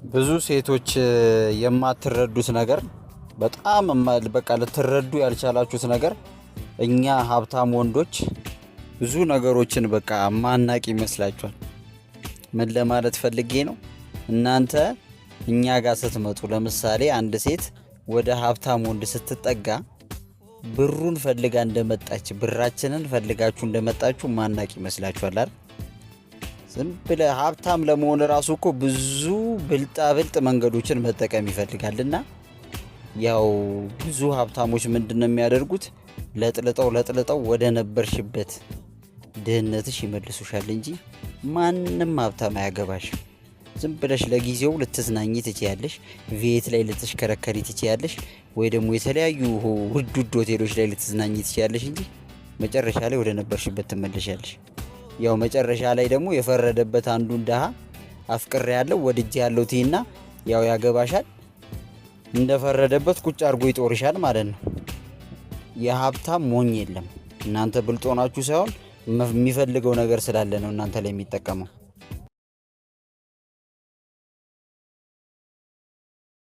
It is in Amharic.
ብዙ ሴቶች የማትረዱት ነገር፣ በጣም በቃ ልትረዱ ያልቻላችሁት ነገር፣ እኛ ሀብታም ወንዶች ብዙ ነገሮችን በቃ ማናቅ ይመስላችኋል። ምን ለማለት ፈልጌ ነው? እናንተ እኛ ጋር ስትመጡ፣ ለምሳሌ አንድ ሴት ወደ ሀብታም ወንድ ስትጠጋ ብሩን ፈልጋ እንደመጣች፣ ብራችንን ፈልጋችሁ እንደመጣችሁ ማናቅ ይመስላችኋል አይደል? ዝም ብለህ ሀብታም ለመሆን ራሱ እኮ ብዙ ብልጣ ብልጥ መንገዶችን መጠቀም ይፈልጋልና ያው ብዙ ሀብታሞች ምንድን ነው የሚያደርጉት? ለጥልጠው ለጥልጠው ወደ ነበርሽበት ድህነትሽ ይመልሱሻል እንጂ ማንም ሀብታም አያገባሽም። ዝም ብለሽ ለጊዜው ልትዝናኚ ትችያለሽ፣ V8 ላይ ልትሽከረከሪ ትችያለሽ፣ ወይ ደግሞ የተለያዩ ውድ ውድ ሆቴሎች ላይ ልትዝናኚ ትችያለሽ እንጂ መጨረሻ ላይ ወደ ነበርሽበት ትመለሻለሽ። ያው መጨረሻ ላይ ደግሞ የፈረደበት አንዱን ድሃ አፍቅሬያለሁ፣ ወድጄያለሁ ትይና ያው ያገባሻል። እንደፈረደበት ቁጭ አድርጎ ይጦርሻል ማለት ነው። የሀብታም ሞኝ የለም። እናንተ ብልጥ ሆናችሁ ሳይሆን የሚፈልገው ነገር ስላለ ነው እናንተ ላይ የሚጠቀመው።